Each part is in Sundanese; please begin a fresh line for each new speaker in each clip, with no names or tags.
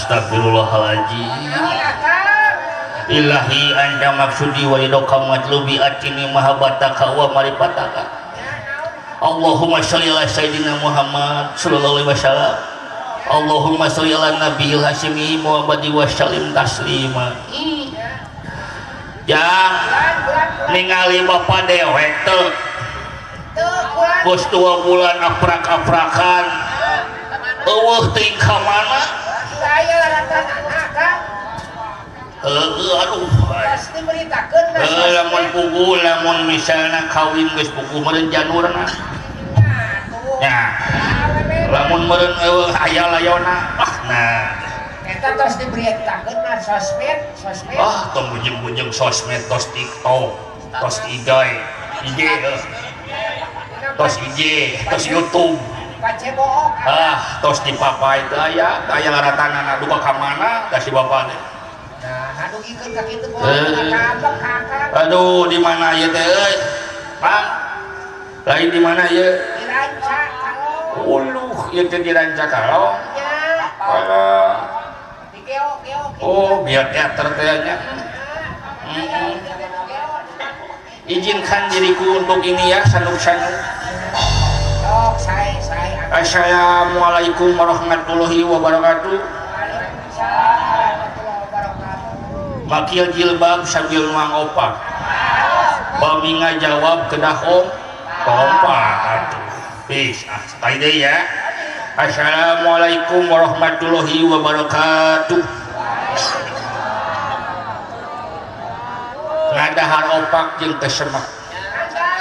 Astagfirullahaladzim. Ilahi anta maksudi wa ridhoka matlubi atini mahabbataka wa marifataka. Allahumma sholli ala sayyidina Muhammad sallallahu alaihi wasallam. Allahumma sholli ala nabiyil hasyimi Muhammad wa sallim taslima. Ya ningali bapak dewek teu geus 2 bulan aprak-aprakan eueuh teuing ka mana? Aduh.
Pasti beritakeun.
Lamun puguh, lamun misalna kawin geus puguh meureun janurna. Nya. Lamun meureun eueuh aya layona. Ah, nah.
Eta tos diberitakeun na sosmed, sosmed.
Ah, tong bujeng-bujeng sosmed, tos TikTok, tos IG, IG, tos IG, tos YouTube.
Pacebook.
Ah, tos di papa itu aya, aya laratanana duka ka mana da si bapak teh.
Nah, dugikeun ka kitu kumaha kakak.
Aduh, di mana ieu teh euy? Bang. Lain di mana ieu?
Di Rancakalong.
Uluh, ieu teh di Rancakalong.
Nya.
Alah.
Di geo-geo.
Oh, biar teater teh nya. Izinkan diriku untuk ini ya, sanuk-sanuk.
Sok, sae sae.
Assalamualaikum warahmatullahi wabarakatuh.
Waalaikumsalam warahmatullahi wabarakatuh.
Makil jilbab sambil nuang opak. Bami ngajawab kedah om kompak atuh. Peace. Ah, sekali deui ya. Assalamualaikum warahmatullahi wabarakatuh. Ngadahar opak jeung teu semek.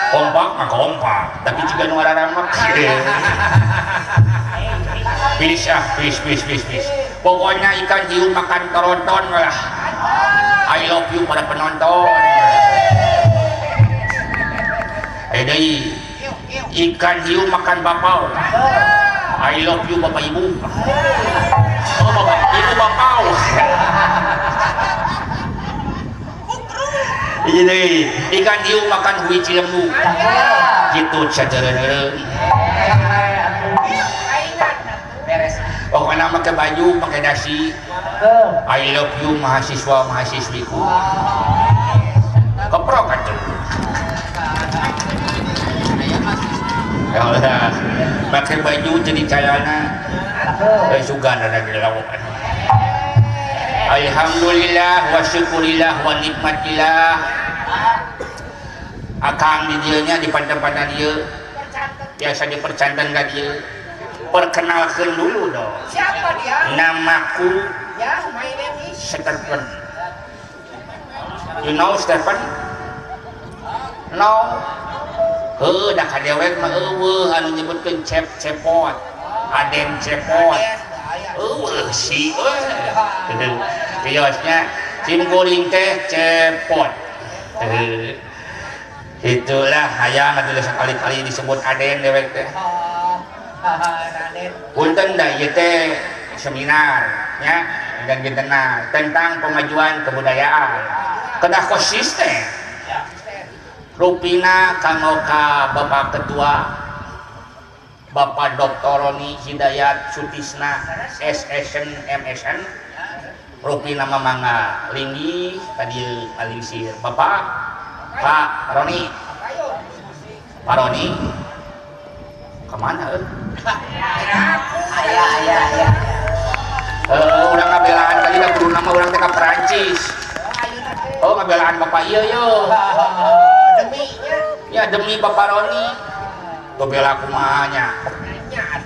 Kompak mah kompak, tapi jiga nu ngaramak. Peace ah, peace peace peace peace. Pokoknya ikan hiu makan tronton lah. I love you para penonton. Ayo deui. Ikan hiu makan bapau. I love you bapak ibu. Oh bapak ibu bapau. Ini deui. Ikan hiu makan hui cilembu. Gitu sajareureun. Pokoknya pakai baju, pakai dasi. I love you mahasiswa mahasiswiku. Keprok atuh. Ya Allah, pakai baju jadi calana. Sugan ada di lawan. Alhamdulillah wa syukurillah wa nikmatillah. Akang di dieu nya di pantan-pantan dieu. Biasa dipercantan ka dieu. Perkenalkan dulu dong.
Siapa dia?
Namaku
ya, my name is
Stephen. You know Stephen? No. Heuh, da ka dewek mah eueuh anu nyebutkeun cep cepot. Aden cepot. Eueuh si euy. Kiosnya sim kuring teh cepot. Itulah hayang atuh sekali-kali disebut aden dewek teh. Punten da ieu teh seminar nya dan gentena tentang kemajuan kebudayaan. Kedah konsisten. Rupina kanggo ka Bapak Ketua Bapak Dr. Roni Hidayat Sutisna SSN MSN rupina mah mangga linggih ka dieu alisir. Bapak Pak Roni. Pak Roni kemana euy?
Aya aya aya.
Urang ngabelaan tadi da kudu nama urang teh ka Perancis. Oh, ngabelaan bapak ieu yo.
Demi nya.
Ya demi Bapak Roni. Tuh bela kumaha nya.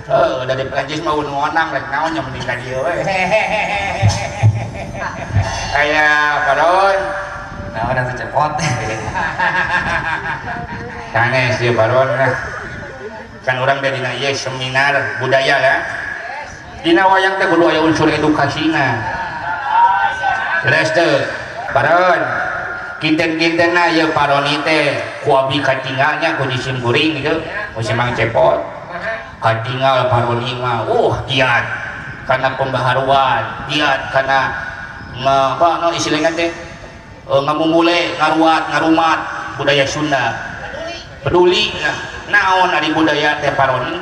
Heeh, dari Perancis mah nu onang rek naon nya mending ka dieu we. Aya Pak Ron.
Naon atuh cepot.
Sanes ieu Pak Ron lah. Kan urang teh dina ieu seminar budaya ya. Dina wayang teh kudu aya unsur edukasina. Jelas teu? Pak Ron. Kinten-kintenna ieu Pak Roni teh ku abi katinggalnya ku jisim kuring gitu, ku si Mang Cepot. Katinggal Pak Roni mah, giat karena pembaharuan, giat karena apa no istilahnya teh ngamumule, ngaruat, ngarumat budaya Sunda. Peduli lah. Naon ari budaya teh Pak Roni?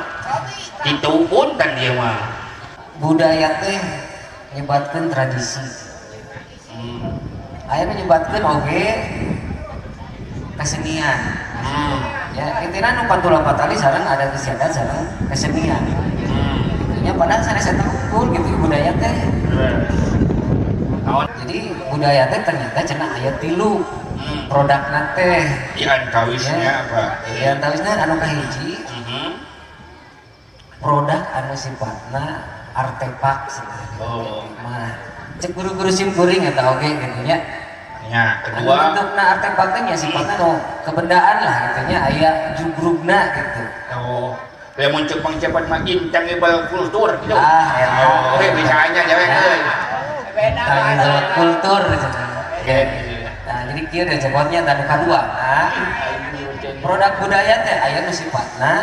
Kitu punten ieu mah.
Budaya teh Nyebatkeun tradisi. Aya nu nyebatkeun oge kesenian. Ya, intina nu pantula patali sareng adat istiadat sareng kesenian. Nya padahal sanes eta unggul gitu budaya teh.
Naon?
Jadi budaya teh ternyata cenah aya tilu produkna teh.
Di antawisnya apa?
Di antawisna anu kahiji produk anu sifatna artefak sebenarnya.
Oh.
Mah cek guru-guru simkuring eta oge gitu nya.
Ya,
Anu
kedua.
Bentukna artefak teh nya sifatna nu kebendaan lah gitu nya, aya jugrugna gitu.
Oh. Lamun cek Bang Cepot mah intangible kultur gitu.
Ah, eta.
Oh, bisa aja jawe euy.
Beda.
Intangible kultur cenah.
Oke.
Nah, jadi kieu deh cepotnya tanu kadua. Nah, produk budaya teh aya nu sifatna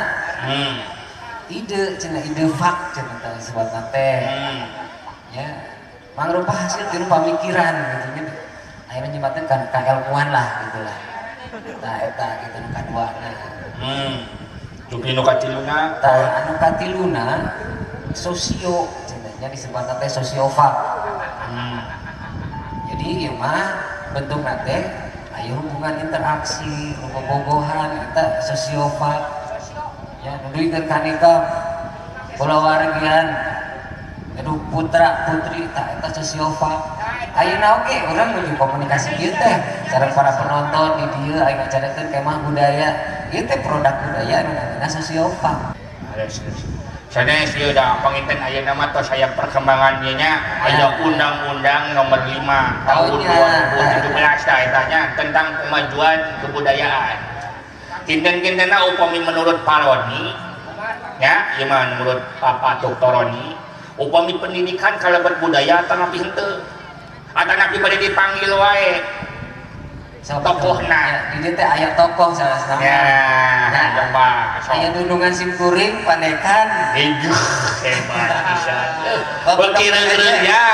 ide cenah, ide fak cenah teh sifatna teh. Ya, mangrupa hasil tilu pamikiran gitu nya. Akhirnya nyebatkeun kan kailmuan lah gitu lah. Nah, eta gitu nu kaduana.
Dupi nu katiluna.
Tah, anu katiluna sosio cenah nya, disebutna teh sosiofak. Jadi ieu mah bentukna teh aya hubungan interaksi, nu bobogohan eta sosiofak. Ya, nu duikeun ka nikah kulawargian aduh putra putri tah eta sosiofak. Ayeuna oge urang nuju komunikasi kieu teh sareng para penonton di dieu, aya ngacarakeun kemah budaya. Ieu teh produk budaya anu namina sosiofak.
Leres, leres. Sanes ieu da panginten ayeuna mah tos aya perkembangan ieu nya, aya Undang-Undang Nomor 5 Tahun 2017 tah eta nya tentang kemajuan kebudayaan. Kinten-kintenna upami menurut Paroni ya, ieu mah menurut Bapak Dr. Roni, upami pendidikan kalebet budaya atanapi henteu? Atanapi bade dipanggil wae tokohna.
Ya, di dieu teh aya tokoh salah satu.
Ya,
Nah,
coba sok.
Aya dunungan simkuring panekan.
Ijuh, hebat pisan.
Bapak
Beuki reureuh ya.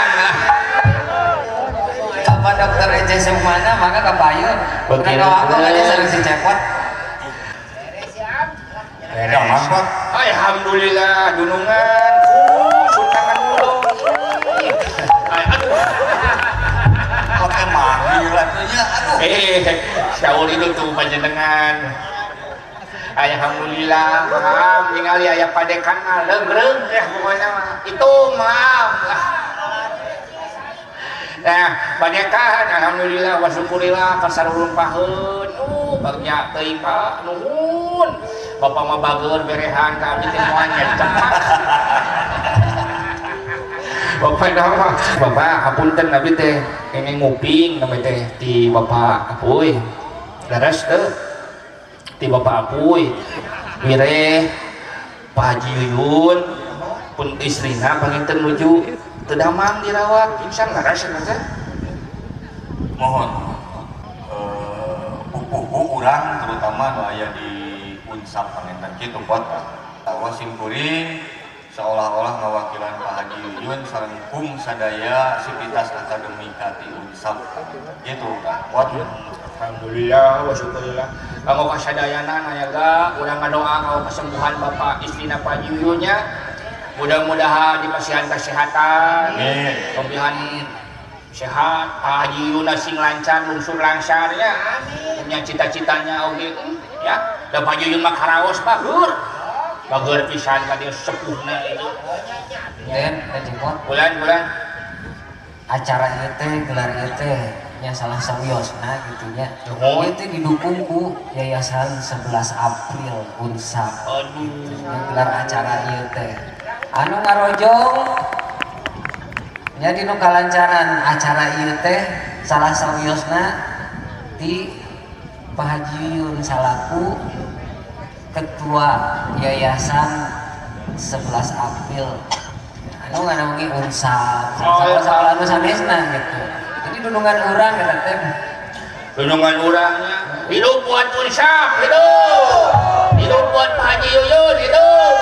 Bapak Dokter Ece Sumana maka kapayun.
Beuki
Urang kawako
reureuh.
aja sareng si Cepot.
Beres. Alhamdulillah dunungan. Suntangan dulu. Ay, aduh.
Pakai manggil atunya, aduh.
Syaur itu tuh panjenengan. Alhamdulillah, maaf ningali aya padekan mah leungreung ya pokoknya mah. Itu maaf lah. Nah, padekan alhamdulillah wa syukurillah kasarurumpaheun. Bagnya teuing Pak, nuhun. Bapak mah bageur berehan ka abdi teh moal cepat. Bapak nama, Bapak hapunten abdi teh kenging nguping namanya teh ti Bapak Apuy. Leres teu? Ti Bapak Apuy. Wireh Pak Haji Yuyun pun istrina panginten nuju teu damang dirawat pingsan, leres eta teh.
Mohon pupuhu urang terutama nu aya di Unsap panginten kitu pot bahwa simkuring seolah-olah ngawakilan Pak Haji Yuyun sareng kum sadaya sivitas akademika ti Unsap gitu pot.
Alhamdulillah wa syukurillah. Kanggo kasadayana aya ga urang ngadoa kanggo kesembuhan Bapak istrina Pak Haji Yuyun nya. Mudah-mudahan dipasihan kesehatan.
Amin.
Mudah-mudahan sehat, Pak Haji Yuyun sing lancar, lungsur langsar ya. Punya cita-citanya oge ya. Da Pak Haji Yuyun mah karaos bagur. Bagur pisan ka dieu sepuhna itu.
Den, Cepot.
Bulan-bulan
Acara ieu teh, gelar ieu teh nya salah sawiosna gitu nya.
Nuhun.
Ieu teh didukung ku Yayasan 11 April Unsap.
Aduh.
Nya gelar acara ieu teh. Anu ngarojong nya dinu kalancaran acara ieu teh salah sawiosna ti Pak Haji Yuyun salaku Ketua Yayasan 11 April anu nganaungi Unsap, salah anu sanesna gitu. Jadi dunungan urang eta teh.
Dunungan urangnya hidup buat Unsap, hidup hidup buat Pak Haji Yuyun, hidup.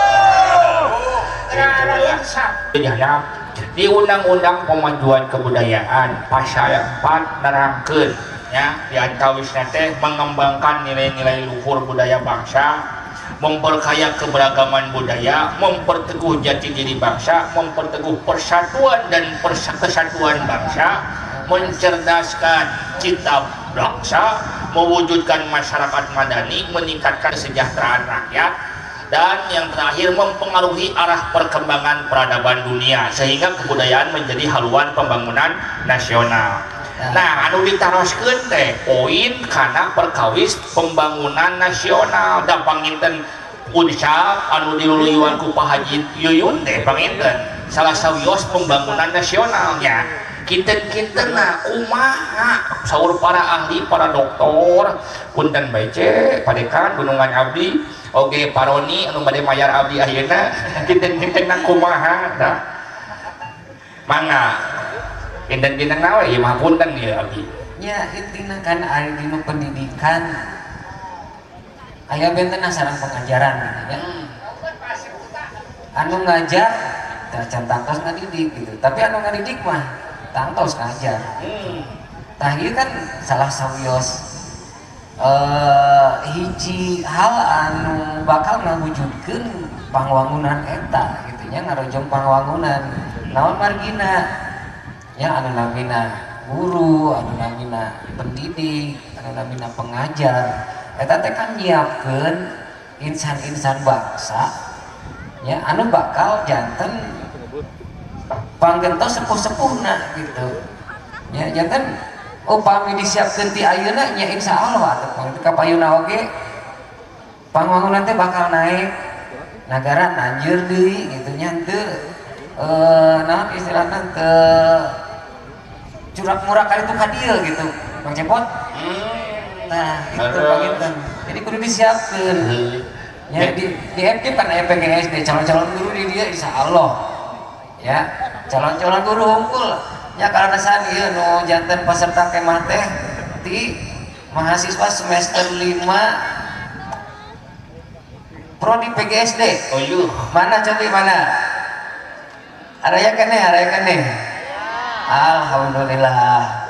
Itulah. Di Undang-Undang Pemajuan Kebudayaan pasal 4 nerangkeun ya, di antawisna teh mengembangkan nilai-nilai luhur budaya bangsa, Memperkaya keberagaman budaya, memperteguh jati diri bangsa, memperteguh persatuan dan kesatuan bangsa, mencerdaskan cita bangsa, mewujudkan masyarakat madani, meningkatkan kesejahteraan rakyat, dan yang terakhir mempengaruhi arah perkembangan peradaban dunia sehingga kebudayaan menjadi haluan pembangunan nasional. Nah, anu ditaroskeun teh poin kana perkawis pembangunan nasional da panginten Unsap anu diluluyuan ku Pak Haji Yuyun teh panginten salah sawios pembangunan nasionalnya. Kinten-kinten nah kumaha saur para ahli, para doktor, punten bae ce padekan gunungan abdi oge paroni anu bade mayar abdi ayeuna, kinten-kinten na kumaha tah, mangga kinten-kinten nawe ieu mah, punten ieu abdi.
Ya, intina kan ari dinu pendidikan aya benten sareng pengajaran gitu ya. Anu ngajar teh can tangtos ngadidik gitu, tapi anu ngadidik mah tangtos ngajar. Tah, ieu kan salah sawios hiji hal anu bakal ngawujudkeun pangwangunan eta gitu nya, ngarojong pangwangunan. Naon margina ya, anu namina guru, anu namina pendidik, anu namina pengajar eta teh kan nyiapkeun insan-insan bangsa ya, anu bakal janten panggentos sepuh-sepuhna gitu ya. Janten upami disiapkeun ti ayeuna nya, insya Allah atuh kapayuna oge pangwangunan teh bakal naik, negara nanjeur deui gitu nya, henteu naon istilahna, teu curak murak kali itu ka dieu gitu, Bang Cepot. Nah, itu panginten jadi kudu disiapkeun ya. Di FK kan aya PGSD, calon-calon guru di dia insya Allah ya, calon-calon guru hungkul ya. Karena saat ieu nu janten peserta kemah teh ti mahasiswa semester 5 prodi PGSD.
Oh iya.
Mana cobi, mana araya keneh, araya keneh, alhamdulillah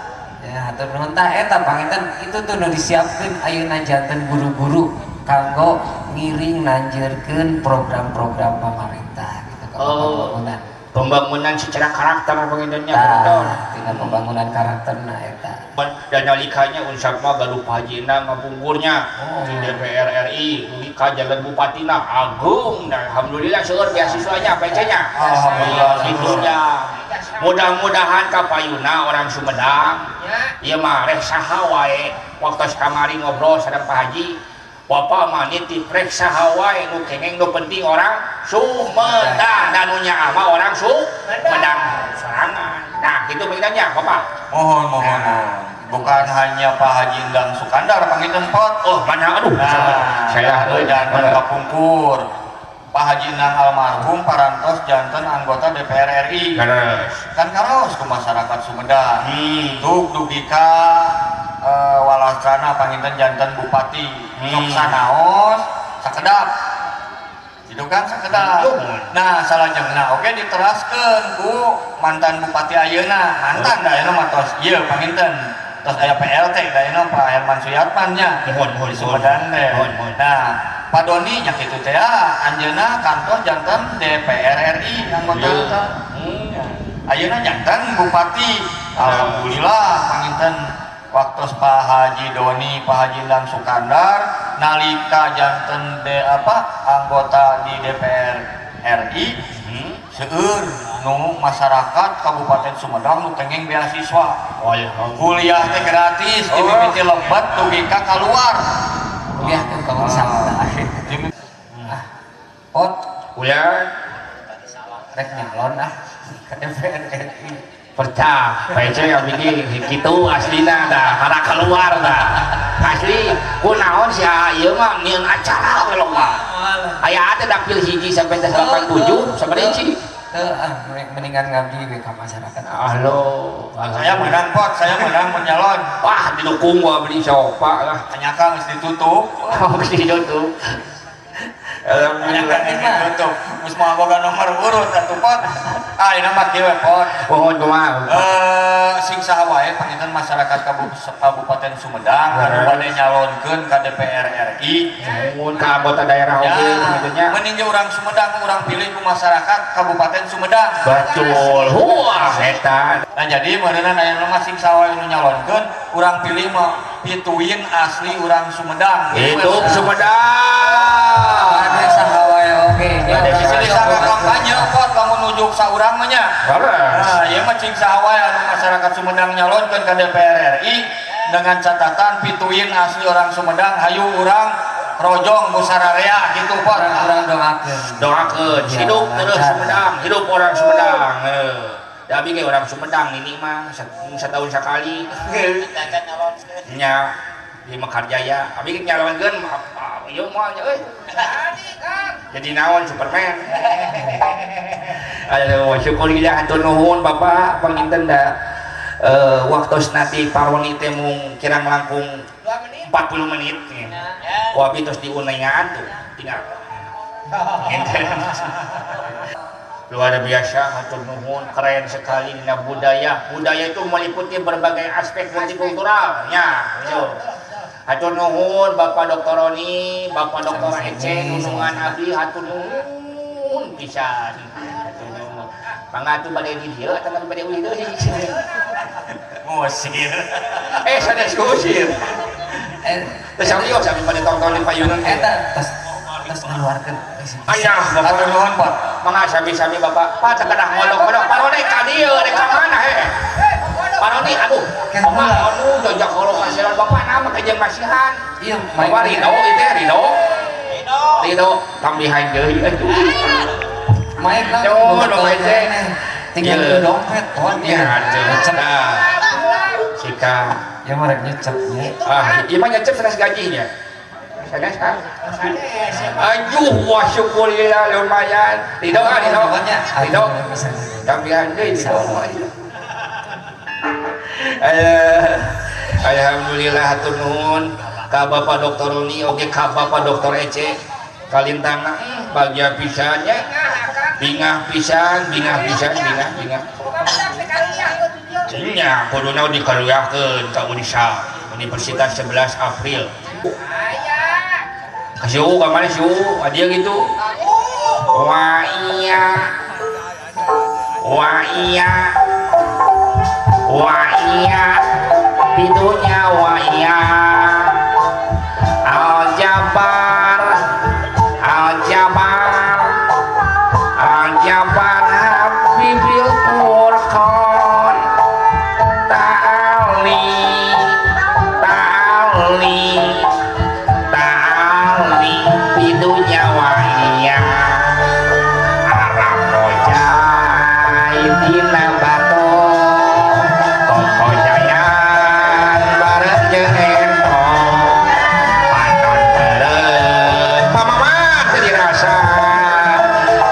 ya, hatur nuhun. Tah, eta panginten itu tuh nu disiapkeun ayeuna janten guru-guru kanggo ngiring nanjeurkeun program-program pemerintah gitu kanggo pembangunan.
Pembangunan secara karakter pangintennya, betul.
Tah, tina pembangunan karakterna eta.
Dan nalikanya Unsap mah gaduh Pak Haji Endang ngapungkurnya di DPR RI dugi ka jalan bupatina agung dan alhamdulillah seueur beasiswanya PC-nya.
Alhamdulillah.
Itunya mudah-mudahan kapayuna orang Sumedang ieu mah rek saha wae. Waktu kamari ngobrol sareng Pak Haji, Bapak mah nitip rek saha wae nu kengeng, nu penting orang Sumedang dan nu nyaah mah orang Sumedang sorangan. Nah, gitu pengintannya Bapak.
Mohon, mohon, mohon. Bukan hanya Pak Haji Endang Sukandar panginten, Pot.
Oh, mana, aduh.
Nah,
saya
janten kapungkur. Pak Haji Endang almarhum parantos janten anggota DPR RI.
Leres.
Kan karaos ku masyarakat Sumedang. Tuk dugi ka walastrana panginten janten bupati. Sok sanaos sakedap. Itu kan sakedap. Nah, salajengna oge diteraskeun ku mantan bupati ayeuna. Mantan da ayeuna mah tos ieu panginten. Tos aya PLT da ayeuna, Pak Herman Suyatman nya.
Mohon, mohon,
Di Sumedang teh.
Mohon, mohon.
Nah, Pak Doni nya kitu teh ya, anjeunna kantos janten DPR RI anggota teh. Ayeuna janten bupati. Alhamdulillah panginten waktu Pak Haji Doni, Pak Haji Endang Sukandar nalika janten de apa anggota di DPR RI, seueur nu masyarakat Kabupaten Sumedang nu kenging beasiswa. Kuliah teh gratis di mimiti lebet dugi ka kaluar.
Kuliah ke ka Unsap. Ah, Pot.
Kuliah.
Rek nyalon ah ke DPR RI.
Percaya PC yang bikin gitu aslina dah karena keluar dah asli. Kunaon sih ieu mah nyieun acara we loba aya ada dapil 1 sampai 87 sampai hiji.
Teu ah, mendingan ngabdi we ka masyarakat.
Halo.
Saya menang, Pot, saya menang menyalon.
Wah, didukung gua beli sofa lah.
Ternyata mesti ditutup.
Oh, mesti ditutup.
Alhamdulillah ditutup. Geus moal boga nomor urut atuh, Pot. Ah, ini mah kieu we, Pot.
Mohon kumaha?
Eh, sing saha wae panginten masyarakat Kabupaten Sumedang anu bade nyalonkeun ka DPR RI
mun ka anggota daerah oge kitu nya.
Mending ge urang Sumedang urang pilih ku masyarakat Kabupaten Sumedang.
Betul. Wah, eta.
Nah jadi meureunan aya nu masing saha wae nu nyalonkeun urang pilih mah pituin asli urang Sumedang.
Hidup Sumedang.
Bade saha wae oge nya.
Bade
Jadi saha kampanye kok lamun nujuk saurang mah nya.
Leres.
Nah, ieu mah cing saha wae anu masyarakat Sumedang nyalonkeun ka DPR RI dengan catatan pituin asli orang Sumedang hayu urang rojong musararea gitu Pak.
Urang doakeun.
Doakeun
Ya,
hidup terus
lancar.
Sumedang, hidup orang Sumedang. Heuh. Da abi ge orang Sumedang ini mah setahun sekali. Nya di Mekarjaya. Abi ge nyalonkeun ieu moal nya euy. Jadi naon Superman. Aduh, syukurillah hatur nuhun Bapak panginten da waktosna ti paroni teh mung kirang langkung 40 menit. Ku abi tos diuningaan tuh tinggal. Luar biasa hatur nuhun, keren sekali dina budaya. Budaya itu meliputi berbagai aspek multikultural nya. Hatur nuhun Bapak Dr. Roni, Bapak Dr. Ece nunungan abdi hatur nuhun pisan. Hatur nuhun. Mangga atuh bade di dieu atawa bade uih deui.
Ngusir.
Sanes ngusir. Teu sami sami bade tongtong di payunan.
Eta tos tos ngaluarkeun.
Ayah, Bapak
Hatur nuhun Pak.
Mangga sami-sami Bapak. Pak sakedah ngodok-ngodok. Pak Roni ka dieu rek ka mana he? Pak Roni aduh. Mama anu jajak kalau kasihan Bapak nama kejeng masihan.
Iya,
Bapak Ridho ieu teh Ridho. Ridho tambihan deui atuh.
Maik lah.
Yo, dompet teh.
Tinggal
Iya.
di dompet ton.
Ya, atuh. Nah. Sika.
Ya mah rek nyecep nya.
Ah, ieu mah nyecep sanes gajinya. Sanes ah. Aduh, wah syukurillah lumayan. Ridho ah, Ridho. Ridho. Tambihan deui Ridho. Alhamdulillah hatur nuhun ka Bapak Dr. Roni oge ka Bapak Dr. Ece kalintangna bagja pisan nya. Bingah pisan, bingah pisan, bingah, bingah. Nya kuduna dikaluyakeun ka Unisa, Universitas 11 April. Kasih ka mana siu? Dia gitu. Wah iya. Wah iya. Wah iya. Pitunya wah iya. Al-Jabar. Al-Jabar. Al-Jabar Habibil Furqan. Ta'ali. Ta'ali. Ta'ali pitunya wah iya. Arab hojai dina batu. Kokojayan bareng jeung ento. Panon beureum pamaman teu dirasa.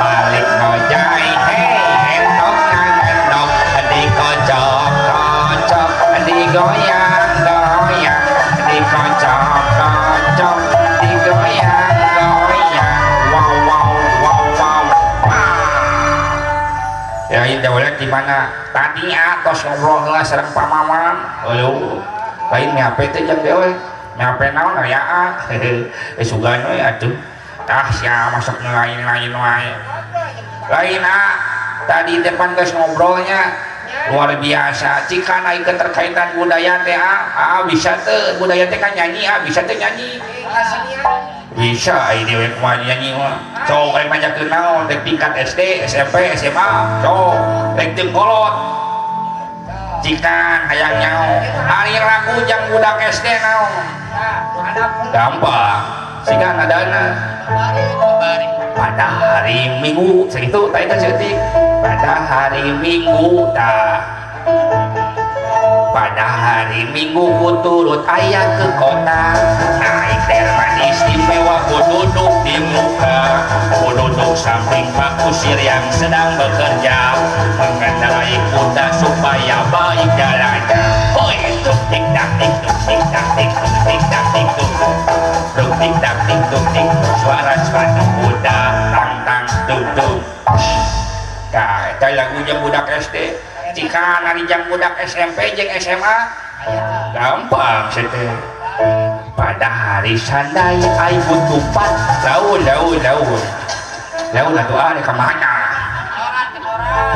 Balik hojai hei entok ngangendok dikocok-kocok digoyang-goyang dikocok-kocok digoyang-goyang wow wow wow wow wow. Ya ini boleh di mana tadi atos ngobrol heula sareng Pak Maman. Aduh, lain ngape teh jam deui. Ngape naon aya ah. Sugan we atuh. Tah sia masuk nu lain-lain wae. Lain ah, tadi depan geus ngobrolnya luar biasa. Cikan aya keterkaitan budaya teh ah, bisa teu budaya teh kan nyanyi ah, bisa teu nyanyi. Bisa ai dewe kumaha nyanyi mah. Cok rek manjakeun naon rek tingkat SD, SMP, SMA, cok rek jeung kolot. Cikan hayang nyaho. Ari lagu jang budak SD naon? Gampang. Siga nadana. Pada hari Minggu sakitu tah eta seutik. Pada hari Minggu tah. Pada hari Minggu ku turut ayah ke kota. Naik delman istimewa ku duduk di muka. Ku duduk samping Pak Kusir yang sedang bekerja mengendarai kuda supaya baik jalannya. Hoi, tuk tik tak tik tuk tik tak tik tuk tik tak tik tuk tuk tik tak tik tuk tik suara sepatu kuda tang tang tuk tuk. Tah, eta lagu jeung budak SD. Jika ari jang budak SMP jeung SMA gampang teh. Pada hari sandai ai butupat daun daun daun daun atuh ah ka mana.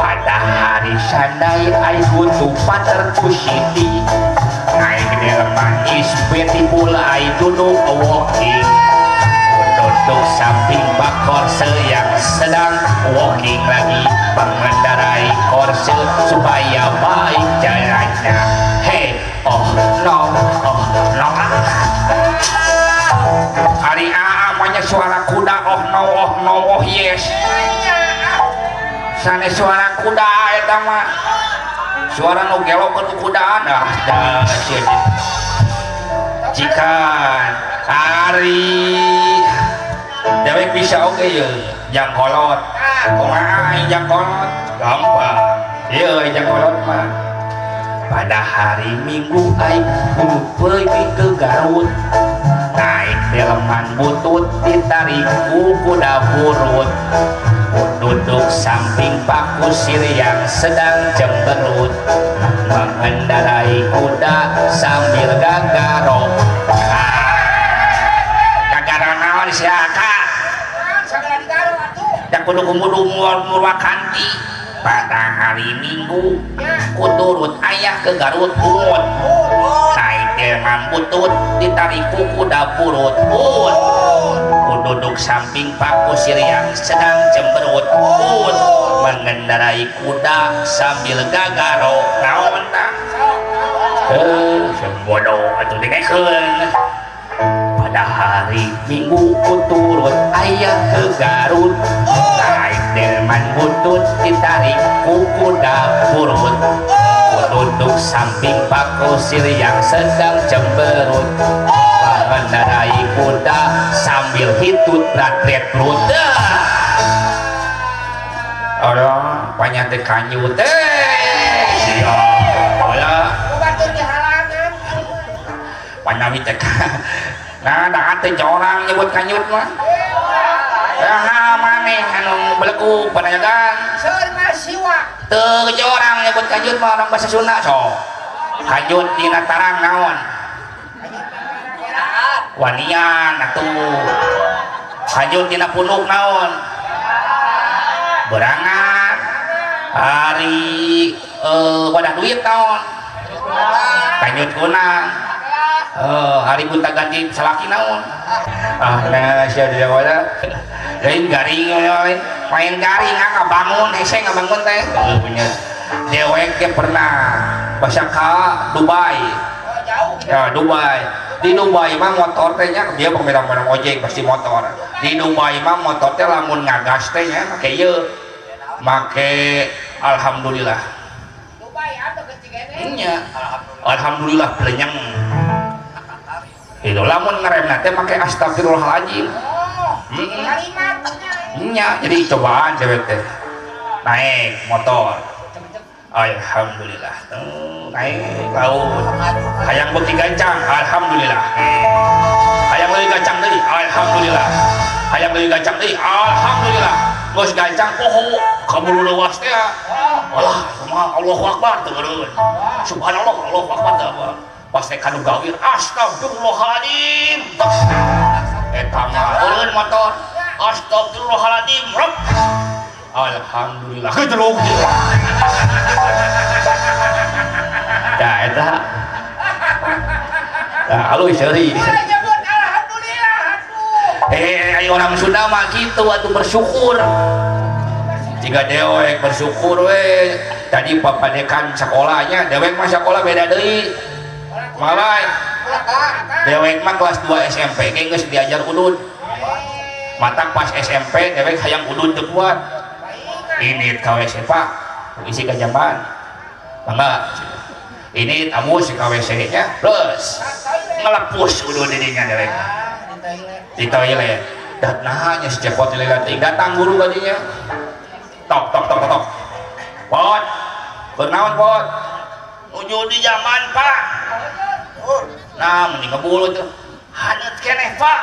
Pada hari sandai ai butupat terkusiti naik delman is beautiful ai duduk walking duduk samping bak korse yang sedang walking lagi mengendarai korse supaya baik jalannya. Hey oh no oh no hari aa maunya suara kuda oh no oh no oh yes sana suara kuda eta mah suara nu gelo ke kudaan ah dah jika hari dewek bisa oke ye jang kolot kumaha jang kolot gampang ieu jang kolot mah. Pada hari Minggu aing pergi ke Garut naik delman butut ditarik ku kuda burut duduk samping Pak Kusir yang sedang cemberut mengendarai kuda sambil gagarok. Gagaro naon sia ka? Da kudu kudu murwakanti. Pada hari Minggu ku turut ayah ke Garut ut naik delman butut ditarik ku kuda burut ut ku duduk samping Pak Kusir yang sedang cemberut ut mengendarai kuda sambil gagaro naon tah bodoh atuh dengekeun. Pada hari Minggu ku turut ayah ke Garut naik delman butut ditarik ku kuda burut ku duduk samping Pak Kusir yang sedang cemberut mengendarai kuda sambil hitut ratret perut. Orang banyak teh kanyut teh sia bola panawi teh nah dah teh jorang nyebut kanyut mah. Ah maneh anu belegu panajagan
seur masiwa
teu jorang nyebut kanyut mah orang bahasa Sunda sok kanyut dina tarang naon wanian atuh kanyut dina punuk naon berangan hari wadah duit naon kanyut kunang hari gonta ganti salaki naon ah nah sia di wala lain garing main garing ah ngabangun hese ngabangun teh punya dewek ge pernah basa ka Dubai. Ya Dubai di Dubai mah motor teh nya dia pemerang-merang ojek pasti motor di Dubai mah motor teh lamun ngagas teh nya make ieu make alhamdulillah.
Dubai atuh kecigene
nya alhamdulillah blenyeng itu lamun ngeremna teh make astagfirullahaladzim.
Kalimat
nya jadi cobaan cewek teh naik motor alhamdulillah naik laut hayang beuki gancang alhamdulillah hayang leuwih gancang deui alhamdulillah hayang leuwih gancang deui alhamdulillah geus gancang poho kaburu leuwas teh alah kumaha Allahu akbar teu eureun subhanallah Allahu akbar teu pas teh kanu gawir astagfirullahaladzim eta mah eureun motor astagfirullahaladzim rep alhamdulillah kejeluk. Ya eta nah alus seuri
alhamdulillah atuh
ayo orang Sunda mah kitu atuh bersyukur jika dewek bersyukur we tadi papadekan sekolahnya dewek mah sekolah beda deui malai dewek mah kelas 2 SMP ge geus diajar udud matak pas SMP dewek hayang udud teu kuat ini ka WC Pak isi ka jamban mangga ini tamu si ka WC nya plus ngelepus udud didinya dewek di toilet dat nah nya si cepot leutik datang guru kadinya tok tok tok tok pot kunaon pot nuju di jamban Pak nah mending ngebulu tuh haneut keneh Pak.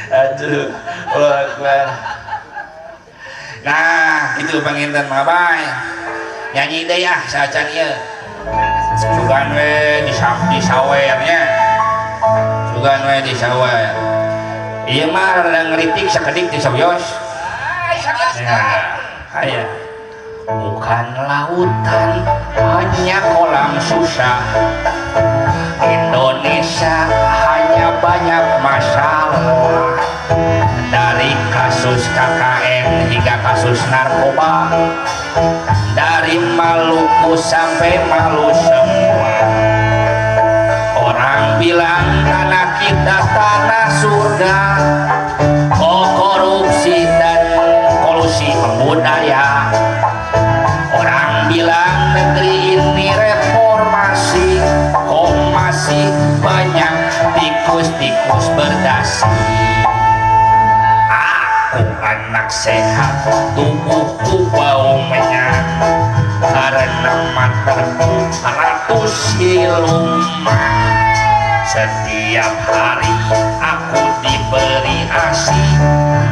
Aduh, Akbar. Nah, itu panginten mah bae. Nyanyi deui ah saacan ieu. Sugan we disawer nya. Sugan we disawer. Ieu mah rada ngeritik sakedik teh sawios. Ya, aya. Bukan lautan, hanya kolam susah. Indonesia hanya banyak masalah. Dari kasus KKN hingga kasus narkoba, dari Maluku sampai Malu semua. Orang bilang tanah kita tanah surga, oh korupsi dan kolusi membudaya. Orang bilang negeri ini reformasi, kok masih banyak tikus-tikus berdasi. Aku anak sehat, tubuhku bau menyan, karena mataku ratus siluman. Setiap hari aku diberi asi,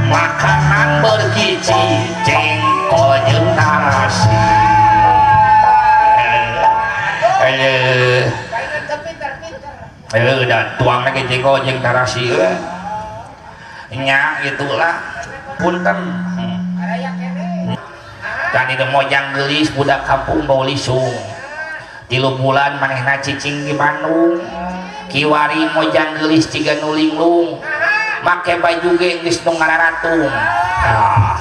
makanan bergizi, jengkol jeung tarasi. Dan tuang lagi jengkol jeung tarasi nya itulah punten. Dan itu mojang gelis budak kampung bau lisung, 3 bulan manehna cicing di Bandung. Kiwari mojang gelis ciga nu linglung, make baju ge geus nu ngararatung. Ah,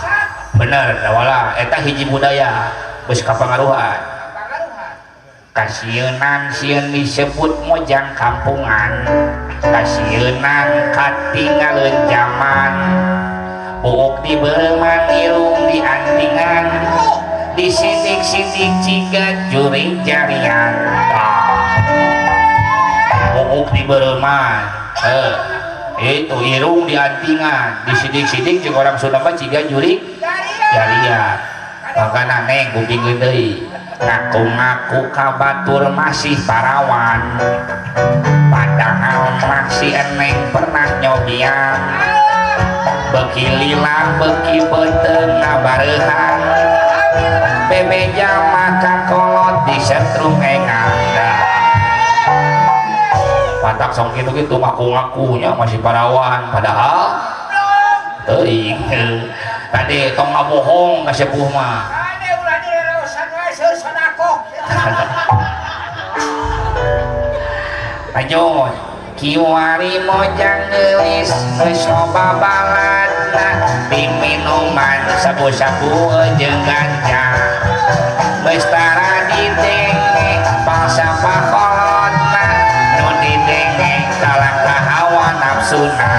bener wala eta hiji budaya geus kapangaruhan. Kasieunan sieun disebut mojang kampungan, kasieunan katinggaleun jaman. Buuk di beureman irung di antingan, disidik-sidik ciga jurig jarian. Buuk di beureman, itu irung di antingan, disidik-sidik jeung orang Sunda mah ciga jurig jarian. Makana neng kuping deui, ngaku-ngaku ka batur masih parawan, padahal masih eneng pernah nyobian. Beki lila beki beuteung ngabareuhan, bebeja maka kolot disetrum engang. Patak song gitu-gitu ngaku-ngakunya masih parawan, padahal teuing. Tadi tong ngabohong ka sepuh mah. Lanjut. Kiwari mojang geulis geus loba baladna, diminuman sabu-sabu jeung ganja. Geus tara ditenge palsafah kolotna, nu ditenge kalahka hawa nafsuna.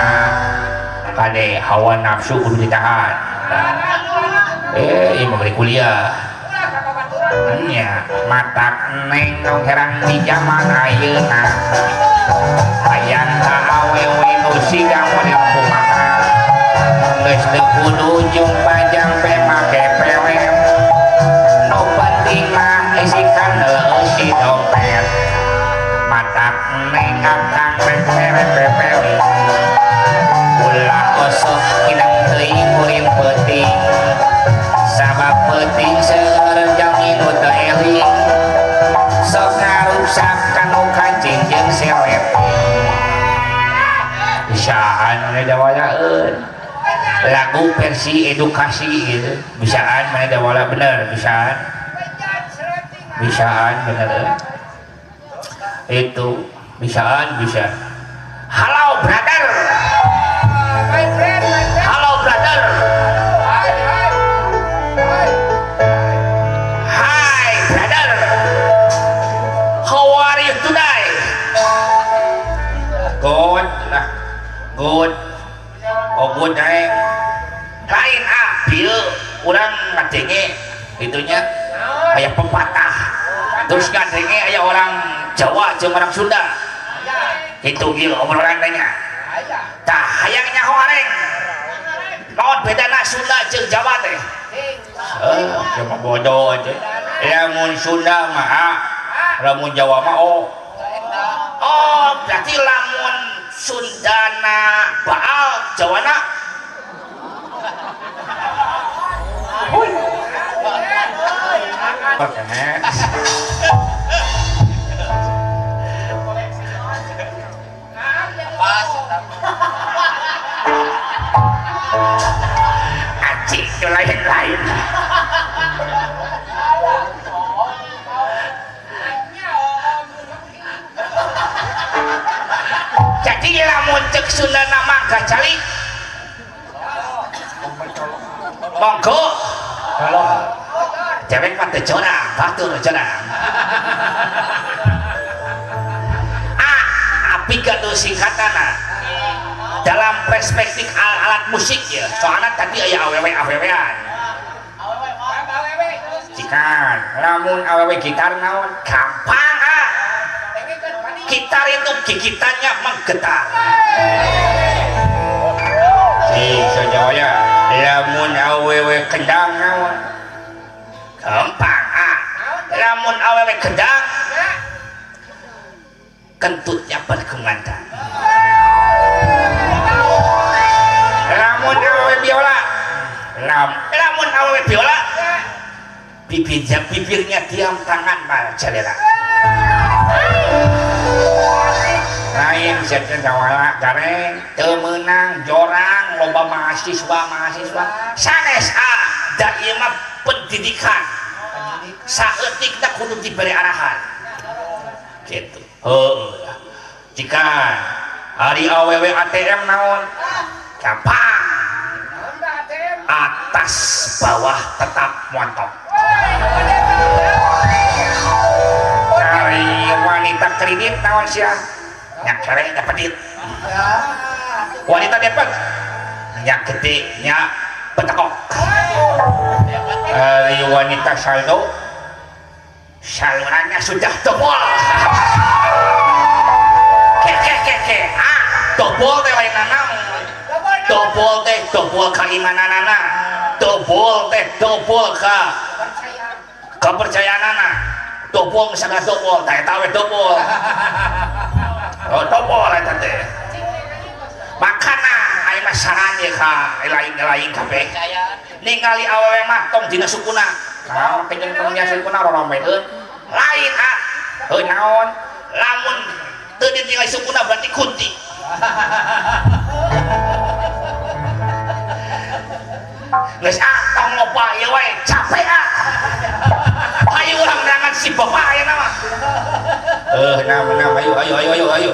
Kade hawa nafsu kudu ditahan. Ieu mah bari kuliah. Nya matak neng nong herang di zaman ayeuna. Hayang ka awewe nu siga model kumaha, geus teu kudu jumpa jampe make pewet, nu penting mah isi kandel eusi dompet. Matak neng akang rek mere-pepeli, ulah osok hidang teuing kuring peuting, sabab peuting seueur jalmi nu teu eling, sok ngaruksak kanu kancing jeung selet. Bisaan mana dawalaeun lagu versi edukasi gitu, bisaan mana dawala bener, bisaan bisaan bener itu, bisaan bisa. Halo brother, halo brother, hi brother, how are you today? Good lah, good. Oh good neng. Lain ah, bieu urang ngadenge itunya aya pepatah. Terus ngadenge aya orang Jawa jeung orang Sunda. Itu ieu obrolan teh nya. Tah hayang nyaho areng. Naon bedana Sunda jeung Jawa teh? Cuma bodoh aja. Lamun Sunda mah A, lamun Jawa mah O. Oh, berarti lamun Sundana baal, Jawana Perkenet. Aci itu lain-lain. Jadi lamun cek Sundana mangga calik. Monggo. Cewek mah teu jorang, batur jorang. Ah, api gaduh singkatana. Dalam perspektif alat musik ya, soalnya tadi aya awewe-awewean. Cikan, lamun awewe gitar naon? Gampang ah. Gitar itu gigitannya menggetar. Si Jawa ya, lamun awewe kendang naon? Gampang ah. Lamun awewe kendang, kentutnya berkumandang. Lamun awewe biola, lamun awewe biola, bibirnya diam, tangan majalela. Lain setan jawala gareng teu meunang jorang loba mahasiswa sanes ah da ieu mah pendidikan saeutikna kudu diberi arahan gitu. Heuh jika hari awewe ATM naon gampang, atas bawah tetap montok. Hari wanita kredit naon sia nyak kere dapat duit, wanita dapat nyak gede nyak petekok. Hari wanita saldo salurannya sudah dobol. Ke ah dobol teh lain naon, dobol teh dobol ka imananana, dobol teh dobol ka kepercayaanana, dobol misalnya dobol teh eta we dobol. Oh dobol eta teh. Makana aya mah saran ye ka lain-lain kabeh. Ningali awewe mah tong dina sukuna. Naon pengen tong nya sukuna rorombeun. Lain ah. Heuh naon? Lamun teu ditinggali sukuna berarti kunti. Geus ah tong loba ieu wae capek ah. Hayu urang neangan si bapak ayeuna mah. Nah, ayo ayo ayo ayo ayo.